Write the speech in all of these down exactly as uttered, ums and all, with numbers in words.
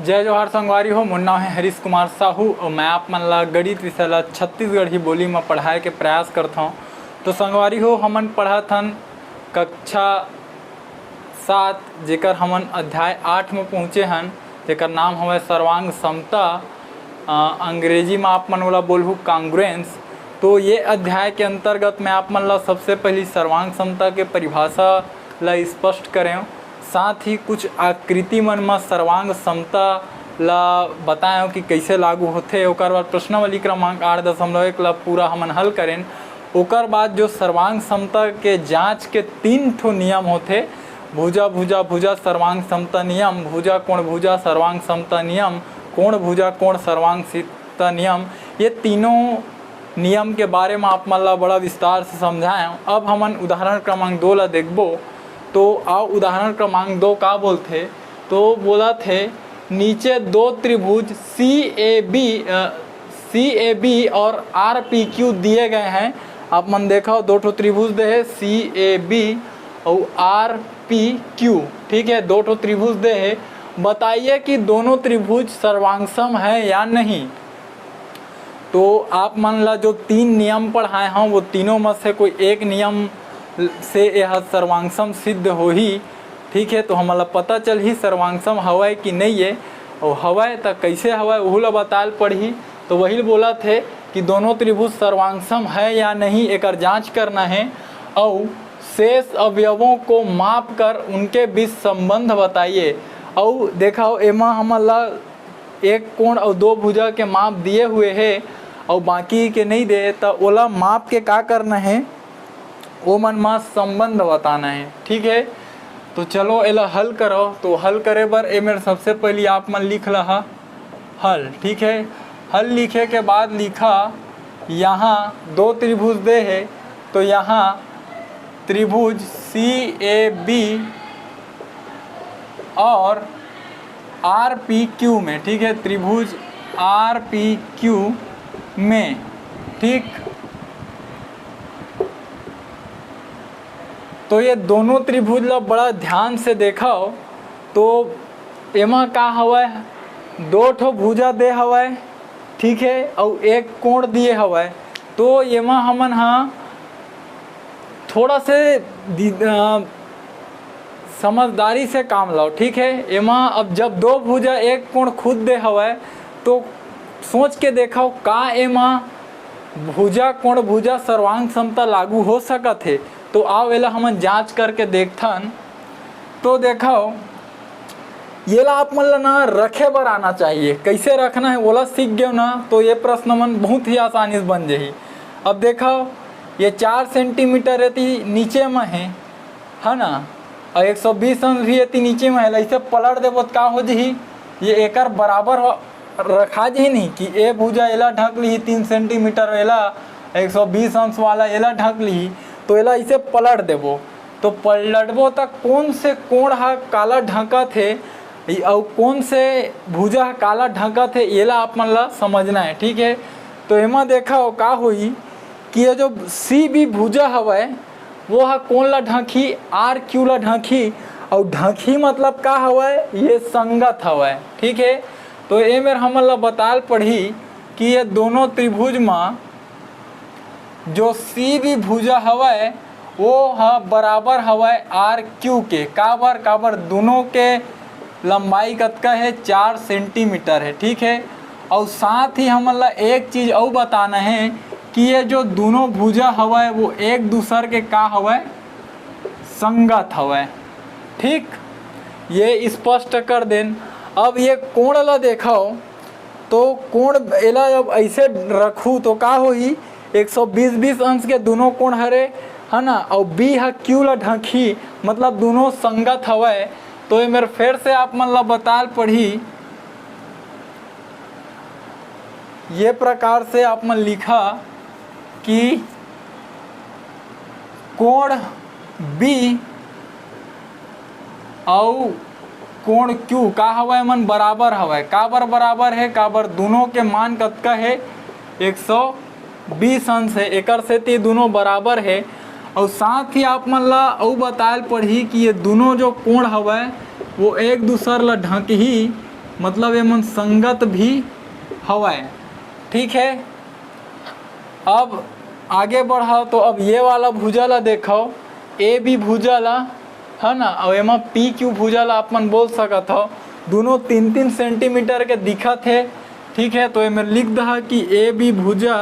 जय जोहार संगवारी हो, मोर नाम है हरीश कुमार साहू और मैं आप मन ला गणित विषय ला छत्तीसगढ़ी बोली में पढ़ाए के प्रयास करथौं। तो संगवारी हो, हमन पढ़त हन कक्षा सात, जेकर हमन अध्याय आठ में पहुँचे हन, जेकर नाम हवय सर्वांग समता। अ, अंग्रेजी में आप मन ओला बोलहू कांग्रुएंस। तो ये अध्याय के अंतर्गत मैं आप मन ला सबसे पहली सर्वांग समता के परिभाषा ला स्पष्ट करेंव, साथ ही कुछ आकृति मन म सर्वांग समता ला बताएंव कि कइसे लागू होथे। ओकर बाद प्रश्नावली क्रमांक आठ दशमलव एक ला पूरा हमन हल करेन। ओकर बाद जो सर्वांग समता के जांच के तीन ठो नियम होथे, भुजा भुजा भुजा सर्वांग समता नियम, भुजा कोण भुजा सर्वांग समता नियम, कोण भुजा कोण सर्वांग समता नियम, ये तीनों नियम के बारे में आप मन ला बड़ा विस्तार से समझाएंव। अब हमन उदाहरण क्रमांक दो ला देखबो। तो आओ, उदाहरण क्रमांक दो का बोलथे? तो बोलत हे, नीचे दो त्रिभुज C A B, uh, C A B और R P Q दिए गए हैं। आप मन देखो, दो ठो त्रिभुज दे हे, C A B और R P Q, ठीक है, दो ठो त्रिभुज दे हे। बताइए कि दोनों त्रिभुज सर्वांग सम है या नहीं। तो आप मन ला जो तीन नियम पढ़ाए हौं, वो तीनों में से कोई एक नियम से यह सर्वांग सम सिद्ध होही, ठीक है। तो हमन ला पता चलही सर्वांग सम हवय कि नहीं है, और हवय त कइसे हवय, ओहू ला बताए ल पड़ही। तो वही बोलत हे कि दोनों त्रिभुज सर्वांग सम है या नहीं, एकर जांच करना है। अउ शेष अवयवों को माप कर उनके बीच संबंध बताइए। अउ देखो, एमा हमन ला एक कोण अउ दो भुजा के माप दिए हुए हे, अउ बाकी के नहीं दे, त ओला माप के का करना है, ओ मन मा संबंध बताना है, ठीक है। तो चलो, एला हल करो। तो हल करे बर ए मेर सबसे पहली आप मन लिख लहा हल, ठीक है। हल लिखे के बाद लिखा, यहाँ दो त्रिभुज दे हे, तो यहाँ त्रिभुज C A B और R P Q में, ठीक है, त्रिभुज R P Q में, ठीक। तो ये दोनों त्रिभुज ला बड़ा ध्यान से देखो, तो एमा का हवय, दो ठो भुजा दे हवय, ठीक है, अउ एक कोण दिए हवय। तो एमा हमन हा थोड़ा से दि-, अ, समझदारी से काम लाओ, ठीक है। एमा अब जब दो भुजा एक कोण खुद दे हवय, तो सोच के देखो, का एमा भुजा कोण भुजा सर्वांग समता लागू हो सकत हे? तो आओ, एला हमन जांच करके देखथन। तो देखो, येला आप मन ला ना रखे बर आना चाहिए, कैसे रखना है, ओला सीख गयो ना, तो ये प्रश्न मन बहुत ही आसानी से बन जाही। अब देखो, ये चार सेंटीमीटर एती नीचे में है, है ना, और एक सौ बीस अंश भी एती नीचे में है, ऐसे पलट देबो तो का हो जही? ये एकर बराबर हो, रखा जही नहीं कि ए भुजा एला ढक ली तीन सेंटीमीटर, एला एक सौ बीस अंश वाला एला ढक ली, तो एला इसे पलट देबो। तो पलटबो त कौन से कोण हा काला ढकत हे अउ कौन से भुजा हा काला ढकत हे, एला आप मन ला समझना है, ठीक है। तो एमा देखा हो का होही कि ये जो C B भुजा हवय, वो हा कोण ला ढकही? R Q ला ढकही। अउ ढकही मतलब का हवय? ये संगत हवय, ठीक है। तो ए मेर हमन ला बताल पड़ही कि ये दोनों त्रिभुज मा जो C B भुजा हवय, वो ह बराबर हवय R Q के। काबर? काबर दोनों के लंबाई कतका हे? चार सेंटीमीटर हे, ठीक है। अउ साथ ही हमन ला एक चीज अउ बताना है कि ये जो दोनों भुजा हवय, वो एक दूसर के का हवय? संगत हवय, ठीक। ये स्पष्ट कर देन। अब ये कोण ला देखव, तो कोण एला जब ऐसे रखू तो का होही? एक सौ बीस बीस अंश के दोनों कोण हरे, है ना, अउ B ह Q ला ढकही, मतलब दोनों संगत हवय। तो ये मेर फेर से आप मन ला बताल पड़ही, ये प्रकार से आप मन लिखा कि कोण B अउ कोण Q का हवय, मन बराबर हवय। काबर बराबर हे? काबर दोनों के मान कतका हे? एक सौ बीस अंश हे, एकर सेती दोनों बराबर हे। अउ साथ ही आप मन ला अउ बतायल पड़ही कि ये दोनों जो कोण हवय, वो एक दूसर ला ढकही, मतलब ये मन संगत भी हवय। ठीक है, अब आगे बढ़ा तो अब ये वाला भुजा ला देखो, ए बी भुजा ला, है ना, और एमा पी क्यू भुजा ला आप मन बोल सकत हो। दोनों तीन तीन सेंटीमीटर के दिखत है। ठीक है, तो एमे लिख दहा कि ए बी भुजा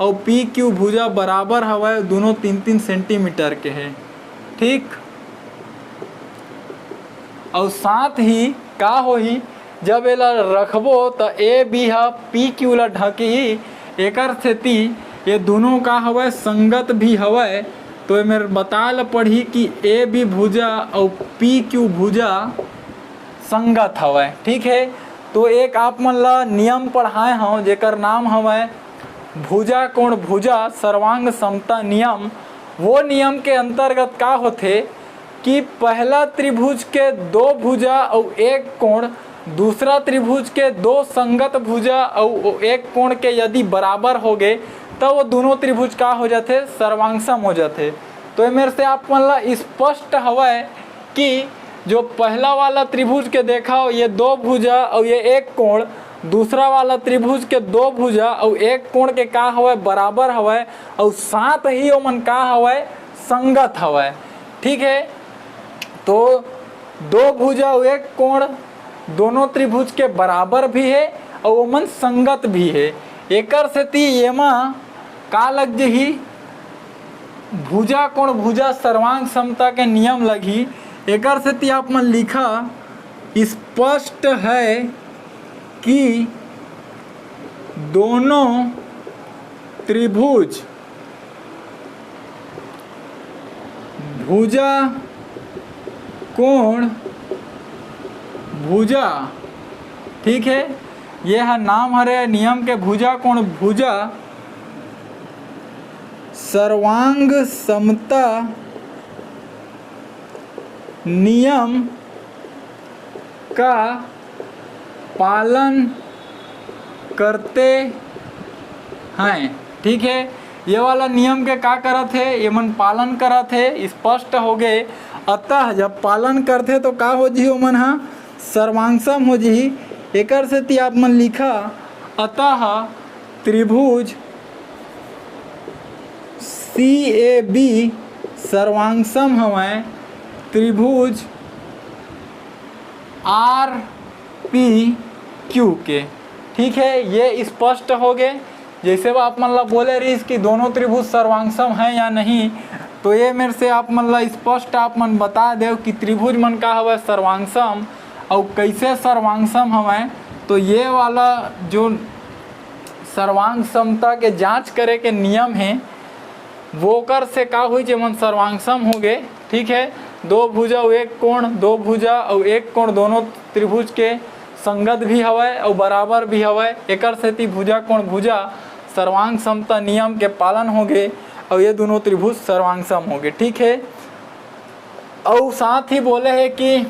और पी क्यू भुजा बराबर हवय, दोनों तीन तीन सेंटीमीटर के है। ठीक, और साथ ही का होही, जब एला रखबो त ए बी ह पी क्यू ला ढकही, एकर सेती ये दोनों का हवय, संगत भी हवय। तो एमे बताए ल पड़ही कि ए बी भुजा अउ पी क्यू भुजा संगत हवय। ठीक है, तो एक आप मन ला नियम पढ़ाए हव जेकर नाम हवय भुजा कोण भुजा सर्वांग समता नियम। वो नियम के अंतर्गत का होथे कि पहला त्रिभुज के दो भुजा अउ एक कोण, दूसरा त्रिभुज के दो संगत भुजा अउ एक कोण के यदि बराबर हो गए, त वो दोनों त्रिभुज का हो जाथे, सर्वांगसम हो जाथे। तो ये मेर से आप मन ला स्पष्ट हवय कि जो पहला वाला त्रिभुज के देखा हो, ये दो भुजा अउ ये एक कोण, दूसरा वाला त्रिभुज के दो भुजा अउ एक कोण के का हवय, बराबर हवय, अउ साथ ही ओमन का हवय, संगत हवय। ठीक है, तो दो भुजा अउ एक कोण दोनों त्रिभुज के बराबर भी है अउ ओमन संगत भी है। एकर सेती एमा का लग जही, भुजा कोण भुजा सर्वांग समता के नियम लगही। एकर सेती आप मन लिखा, स्पष्ट है कि दोनों त्रिभुज भुजा कोण भुजा, ठीक है, ये ह नाम हरे नियम के, भुजा कोण भुजा सर्वांग समता नियम का पालन करते हैं। ठीक है, ये वाला नियम के का करत हे, ये मन पालन करत हे, स्पष्ट हो गए। अतः जब पालन करथे तो का हो जही, ओमन ह सर्वांगसम हो जही। एकर सेती आप मन लिखा, अतः त्रिभुज सी ए बी सर्वांगसम हवय त्रिभुज आर पी क्यू के। ठीक है, ये स्पष्ट हो गए। जैसे वो आप मन ला बोले रहिस कि दोनों त्रिभुज सर्वांगसम है या नहीं, तो ये मेर से आप मन ला स्पष्ट आप मन बता देव कि त्रिभुज मन का हवय सर्वांगसम, अउ कैसे सर्वांगसम हवय। तो ये वाला जो सर्वांग समता के जांच करे के नियम हे, वोकर से का हुई, जेमन सर्वांग सम हो गए, ठीक है, दो भुजा अउ एक कोण, दो भुजा अउ एक कोण दोनों त्रिभुज के संगत भी हवय अउ बराबर भी हवय, एकर सेती भुजा कोण भुजा सर्वांग समता नियम के पालन हो गए अउ ये दोनों त्रिभुज सर्वांग सम हो गए, ठीक है। अउ साथ ही बोले हे कि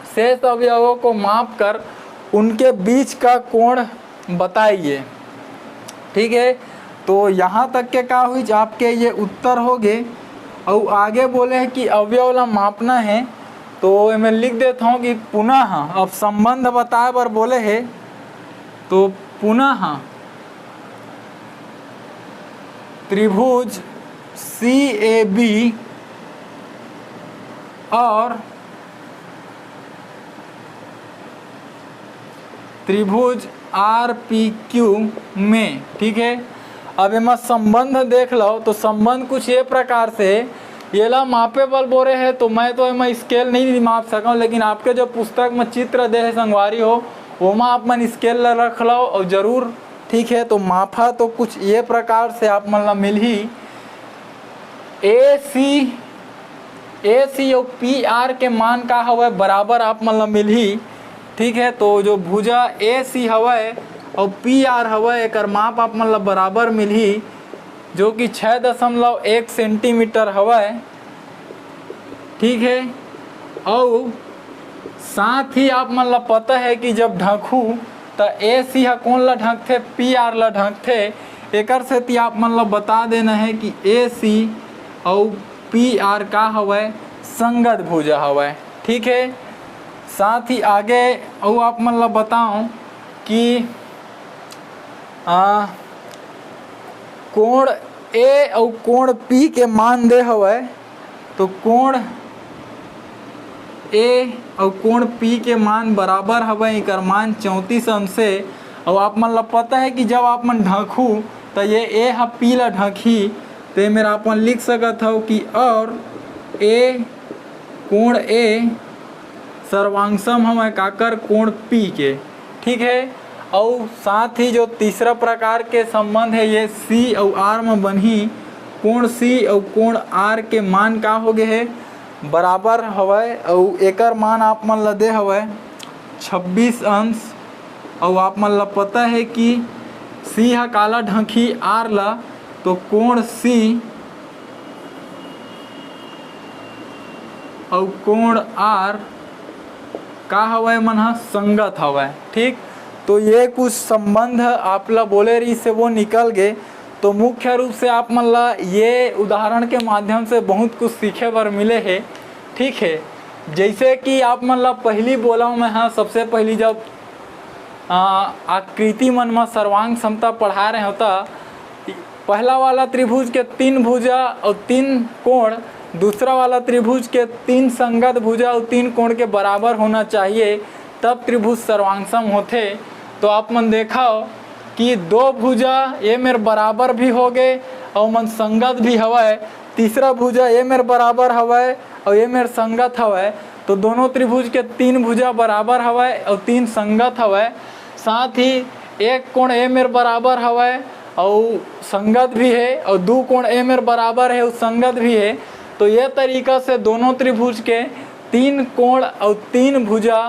शेष अवयवों को मापकर उनके बीच का कोण बताइए। ठीक है, तो यहाँ तक के का हुई, आपके ये उत्तर हो गए। अउ आगे बोले हे कि अवयव ला मापना है, तो मैं लिख देता हूँ कि पुनः, अब संबंध बताए बर बोले हे, तो पुनः त्रिभुज सी ए बी और त्रिभुज आर पी क्यू में, ठीक है। अब एमा संबंध देख लो, तो संबंध कुछ ये प्रकार से, येला मापे बर बोले हे, तो मैं तो एमा स्केल नहीं माप सकूँ, लेकिन आपके जो पुस्तक में चित्र दे हे संगवारी हो, ओमा आप मन स्केल ला रख लो और जरूर, ठीक है। तो मापा तो कुछ ये प्रकार से आप मन ला मिलही, ए सी, ए सी अउ पी आर के मान का हवय, बराबर आप मन ला मिलही, ठीक है। तो जो भुजा ए सी हवय अउ पी आर हवय, एकर माप आप मन ला बराबर मिलही, जो कि छः दशमलव एक सेंटीमीटर हवय, ठीक है। अउ साथ ही आप मन ला पता है कि जब ढंकहू त ए सी ह कोन ला ढंकथे, पी आर ला ढंकथे। एकर सेती आप मन ला बता देना है कि ए सी अउ पी आर का हवय, संगत भुजा हवय, ठीक है। साथ ही आगे अउ आप मन ला बताऊं कि आ, कोण ए अउ कोण पी के मान दे हवय, तो कोण ए अउ कोण पी के मान बराबर हवय, एकर मान चौंतीस अंश हे। अउ आप मन ला पता है कि जब आप मन ढंकहू, त ये ए ह पी ला ढंकही, ते मेर आप मन लिख सकत हव कि और ए कोण ए सर्वांशम हवय काकर, कोण पी के। ठीक है, अउ साथ ही जो तीसरा प्रकार के संबंध है, ये सी अउ आर म बनही। कोण सी अउ कोण आर के मान का हो गे है, बराबर हवय। अउ एकर मान आप मन ल दे हवय छब्बीस अंश। अउ आप मन ल पता है कि सी ह काला ढंकही, आर ला, तो कोण सी अउ कोण आर का हवय, मन ह संगत हवय। ठीक, तो ये कुछ संबंध आप ला बोले रहिस हे, वो निकल गे। तो मुख्य रूप से आप मन ला ये उदाहरण के माध्यम से बहुत कुछ सीखे बर मिले हे। ठीक है, जैसे कि आप मन ला पहली बोला मैं ह, सबसे पहली जब आ, आकृति मन म सर्वांग समता पढ़ा रहे हो, त पहला वाला त्रिभुज के तीन भुजा अउ तीन कोण, दूसरा वाला त्रिभुज के तीन संगत भुजा अउ तीन कोण के बराबर होना चाहिए, तब त्रिभुज सर्वांग सम होथे। तो आप मन देखव कि दो भुजा ए मेर बराबर भी हो गे अउ मन संगत भी हवय, तीसरा भुजा ए मेर बराबर हवय अउ ए मेर संगत हवय, तो दोनों त्रिभुज के तीन भुजा बराबर हवय अउ तीन संगत हवय। साथ ही एक कोण ए मेर बराबर हवय अउ संगत भी है, अउ दू कोण ए मेर बराबर है अउ संगत भी है। तो ये तरीका से दोनों त्रिभुज के तीन कोण अउ तीन भुजा,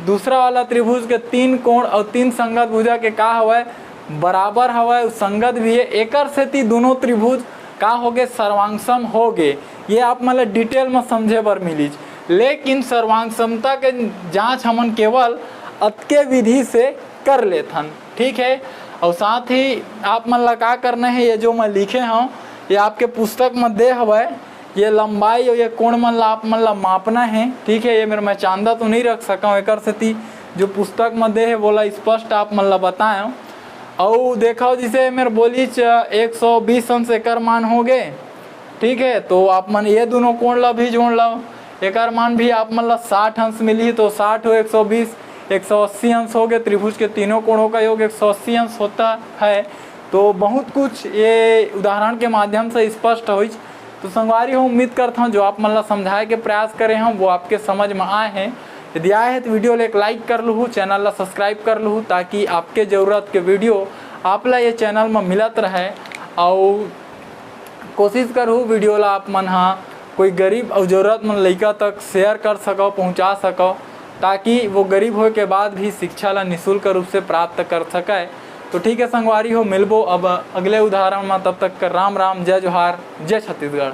दूसरा वाला त्रिभुज के तीन कोण अउ तीन संगत भुजा के का हवय, बराबर हवय अउ संगत भी है। एकर सेती दोनों त्रिभुज का होगे, सर्वांगसम होगे। ये आप मन ल detail म समझे बर मिलिच, लेकिन सर्वांगसमता के जांच हमन केवल अतके विधि से कर लेथन। ठीक है, अउ साथ ही आप मन ला का करना है, ये जो मैं लिखे हव, ये आपके पुस्तक म दे हवय। ये लंबाई अउ ये कोण मन ला आप मन ला मापना है। ठीक है, ये मेर मैं चांदा तो नहीं रख सकव, एकर सेती जो पुस्तक म दे है, वोला स्पष्ट आप मन ला बताएव। अउ देखव, जैसे मेर बोलीच एक सौ बीस अंश एकर मान हो गे। ठीक है, तो आप मन ये दोनों कोण ला भी जोड़ लव, एकर मान भी आप मन ला साठ अंश मिलही। तो साठ हो एक सौ बीस, एक सौ अस्सी अंश हो गे। त्रिभुज के तीनों कोणों का योग एक सौ अस्सी अंश होता है। तो बहुत कुछ ये उदाहरण के माध्यम से स्पष्ट होइच। तो संगवारी हो, उम्मीद करत हव जो आप मन ला समझाए के प्रयास करे हव, वो आपके समझ में आए हैं। यदि आए हैं तो video ला एक like कर लूहू, channel ला subscribe कर लूहू, ताकि आपके जरूरत के video आप ला ये channel में मिलत रहे। अउ कोशिश करहू video ला आप मन हा कोई गरीब अउ जरूरतमंद लइका तक share कर सकव, पहुंचा सकव, ताकि वो गरीब होए के बाद भी शिक्षा ला निशुल्क रूप से प्राप्त कर सके। तो ठीक है संगवारी हो, मिलबो अब अगले उदाहरण में। तब तक कर राम राम, जय जोहार, जय छत्तीसगढ़।